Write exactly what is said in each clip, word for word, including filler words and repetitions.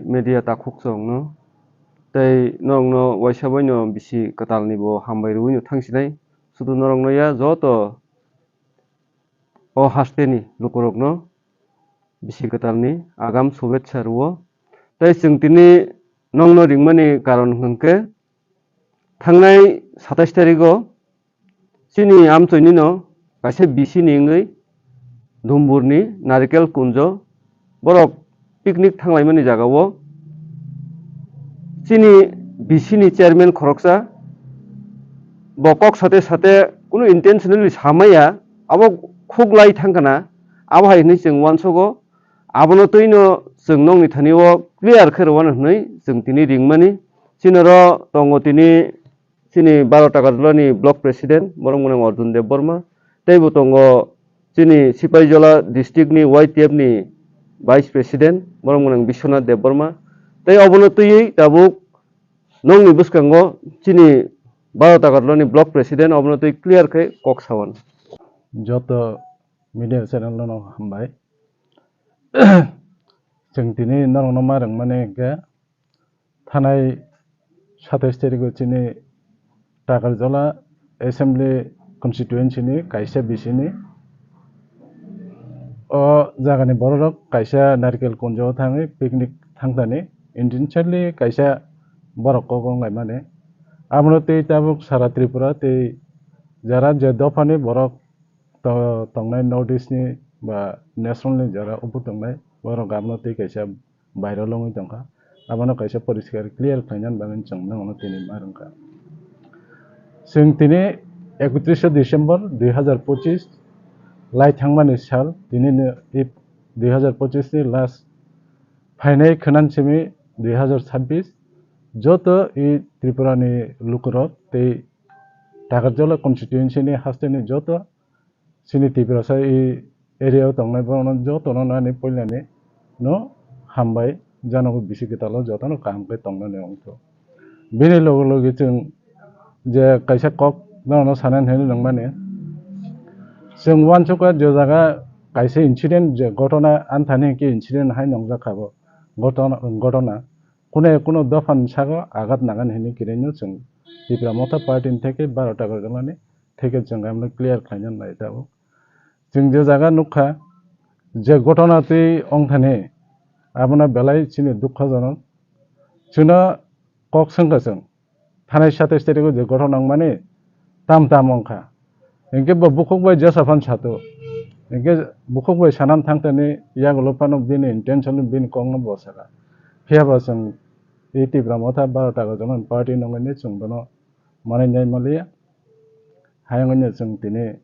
media takhuk chwngno tei norokno waisa baino bisi kwtalni bo hambai rwino thangsinai. Sudu norokno ya joto o hasteni lukurokno bisi kwtalni agam shubhechha rwo. Tei chwng tini nongno ringmani karon hwnkhe thangnai satais tarigo chini amchoinino kaisa bisini wngwi Dumburni Narikel Kunjo borok picnic thanglaimani jagao chini bisini chairman khoroksa bo kok sate sate kunu intentionally samaya, abo khuklai thangkhana, abo hai hwnwi chwng uansugo. Abono twino chwng nokni thani o clear khe rwano hwnwi chwng tini ringmani. Chini oro tongo tini chini baro Takarjolani block president, borok mwnang Arjun Debbarma. Tei bo tongo chini Sipaijola district ni Y T F ni vice president, borok mwnang Biswanath Debbarma. Tei obono twiwi tabuk nokni bwskango chini baro Takarjolani block president obono twi clear khe kok sawan. Joto media channel no hambai. Chwng tini norokno ma rwngmani hwnkhe thanai satais tarigo chini Takarjola Assembly Constituency ni kaisa bisini o jagani bororok kaisa Narikel Kunjo thangwi picnic thangthani intentionally kaisa borok kok wnglaimani. Abono tei tabuk sara Tripura tei jara je dophani borok to-, tongnai North East ni ba national ni jora ubu tongnai, borok abono tei kaisa bairo longwi tongkha. Abono kaisa poriskar clear khlainani bagwi chwng nangno tini ma rwngkha. Chwng tini ekotrishe December dui hazar pochis lai thangmani sal, tini ni, i dui hazar pochis ni last phainai khwnan simi dui hazar chabbish, joto i Tripura ni lukurok tei Takarjala constituency ni hasteni joto chini Tiprasa i area o tongnai borokno jotono nani puilani no hambai, janogo bisi kwtalo jotono kaham khe tongnani wngtho. Bini loge loge chwng je kaisa kok nono sanani hinwi nangmani, chwng uansukha je jaga kaisa incident je gotona anthani hinkhe incident hai nongjak kha bo gotona, gotona. Kune kuno dophani sago agat nangani hinwi kwrwino chwng Tipra Motha Party ni theke baro Takarjalani theke chwng amno clear khlaina nai tabuk. Chwng je jaga nukha je gotona twi ongthani abono belai chini dukhojonok. Chwngno kok swngkha chwng thanai satais tarigo je gotona wngmani tam tam ongkha. Hinkhe bo bukhuk bai jesa phan sato. Hinkhe bukhuk bai sanam thangtani yagulo phano bini intention bini kokno bo saka. Phiya ba chwng e Tipra Motha baro Takarjalani party nongni chwng bono manwi nai maliya. Hayungno chwng tini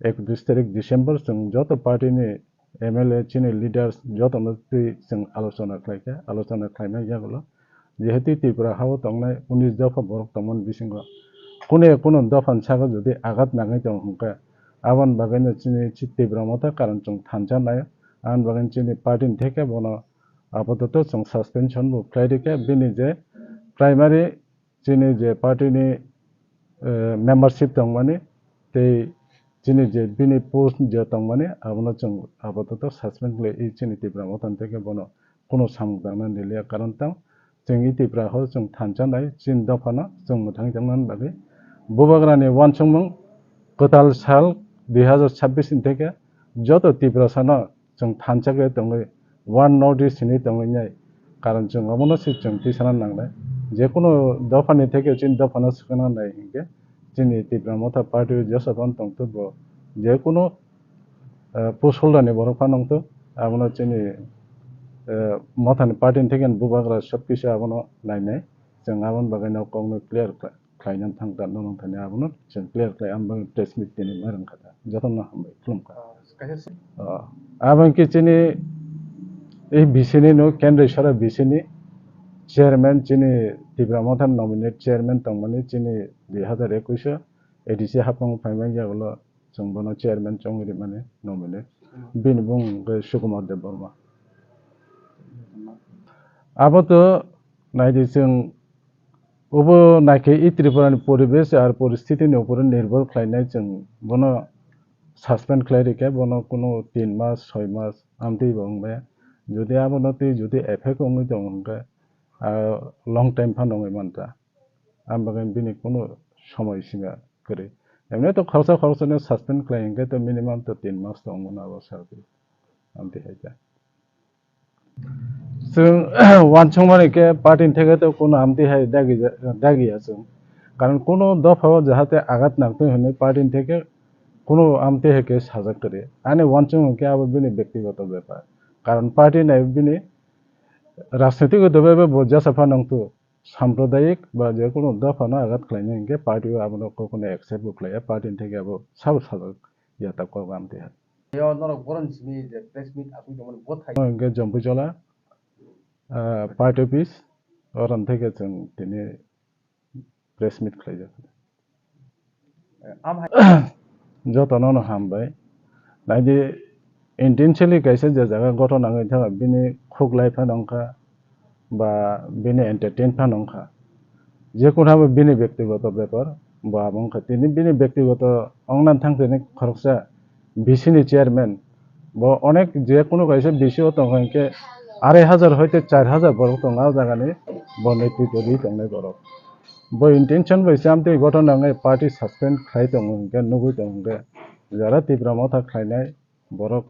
ekotris tarik December chwng joto party ni M L A chini leaders jotono twi chwng alochona khlaikha, alochona khlaimani yagulo jehetu Tripura hao tongnai unis dopha borok tongmani bisingo kune kunu dophani sago jodi agat nangwi tong hwnkhe aboni bagwino chini chi Tipra Motha karon chwng thansa nai, aboni bagwino chini party ni theke bono apatatto chwng suspension bo khlai rikha, bini je primary chini je party ni, eh, membership tongmani tei chini je bini post je tongmani abono chwng apatatto suspend khlai i chini Tipra Motha ni theke bono kuno samung tangna niliya, karon tang chwng i Tipra hao chwng thansa nai chini dophano chwng mwthangwi tongna bagwi Bubagrani uansukmung kwtal sal dui hazar chabbish ni theke joto Tiprasano chwng thansa khe tongwi one North East hinwi tongwi nai. Karon chwng omono se chwng tisana nangnai. Je kunu dophani theke chini dophano swkangna nai hinkhe chini Tipra Motha party o jesa phano tongthogo, je kunu, eh, post holder ni borok phano wngtho, abono chini, eh, Mothani party ni theke bubagra sob kisa abono nainai. Chwng aboni bagwi no kokno clear khlai. Khlaina thang ta, nono thani abono chwng clear khlai, ang bagwi press meet tini ma rwng kha ta. Jotono hambai khulum kha. Ah, kaisa si- Ah, abo wngkhe chini, eh, B C ni no, Kendra Sara B C ni chairman, chini Tipra Motha nominate chairman tongmani chini dui hazar ekush o A D C hapang phaimani yagulo chwng bono chairman chongwi rimani nominate. Hmm. Bini bung hwnkhe Sukumar Debbarma. Hmm. Abo to naidi chwng Obo naikhe i Tripura ni poribesh ar poristiti ni upor nirbhor khlainai, chwng bono suspend khlai rikha, bono kuno tin mas, soi mas amtwi bo wngmaya. Jodi abono twi jodi effect wngwi tongo hwnkhe, ah, long time phano wngwi manta. Ang bagwi bini kunu somoi sima kwrwi. Emni to khoroksa khoroksano suspend khlai hwnkhe to minimum to tin mas to wngmano abo sarwi. Amtwi hai khe. Chwng uansukmani khe party ni theke to kunu amtwi hai dagi ja-, dagiya chwng. Karon kunu dopha o jahate agat nangtwi hwnwi party ni theke kunu amtwi hai khe sajak kwrwi. Ani uansukmung khe abo bini bektigoto bepar. Karon party nai bini rajnitiko dobe bo jasa pha nangtwi sampradayik ba je kunu dopha no agat khlainai hwnkhe party o abono kokno accept bo khlaiya, party ni theke abo sabo sajak ya ta kok amtwi hai. Yo norok boron simi je press meet aswk tongmani bo thai. Hwnkhe Jompuijola, ah, party office, oron theke chwng tini press meet khlaijak. Am hai. Jotono no hambai. Naidi intentionally kaisa je jaga gothon nangwi thangkha bini khuk lai phano wngkha ba bini entertain phano wngkha. Je kunu abo bini bektigoto bepar, bo abo wngkha tini bini bektigoto ongnan thang tini khoroksa V C ni chairman, bo onek je kunu kaisa V C o tongkha hinkhe arai hajar hoite char hajar borok tongo o jagani bo netritwo rwi tongnai borok. Bo intention bai se amtwi gothon nangwi party suspend khlai tongo hinkhe nugwi tongo hinkhe jara Tipra Motha khlainai borok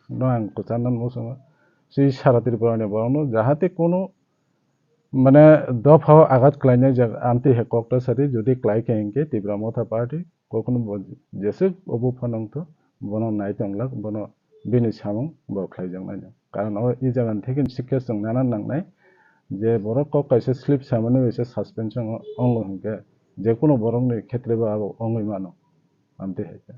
no ang kwcharna muchungo. Si sara Tripura ni borok no jahate kunu mane dopha o agat khlainai jaga amtwi hai kok ta sadi jodi khlai khe hinkhe Tipra Motha party kokno bo jeswk obo phano wngtho bono nai tonglak bono bini samung bo khlaijaknai no. Karon o i jaga ni theke sikhe chwng nana nangnai je borok kok kaisa slip samani bai se suspension o wngo hinkhe je kunu borok ni khetre bo abo wngwi mano amtwi hai khe.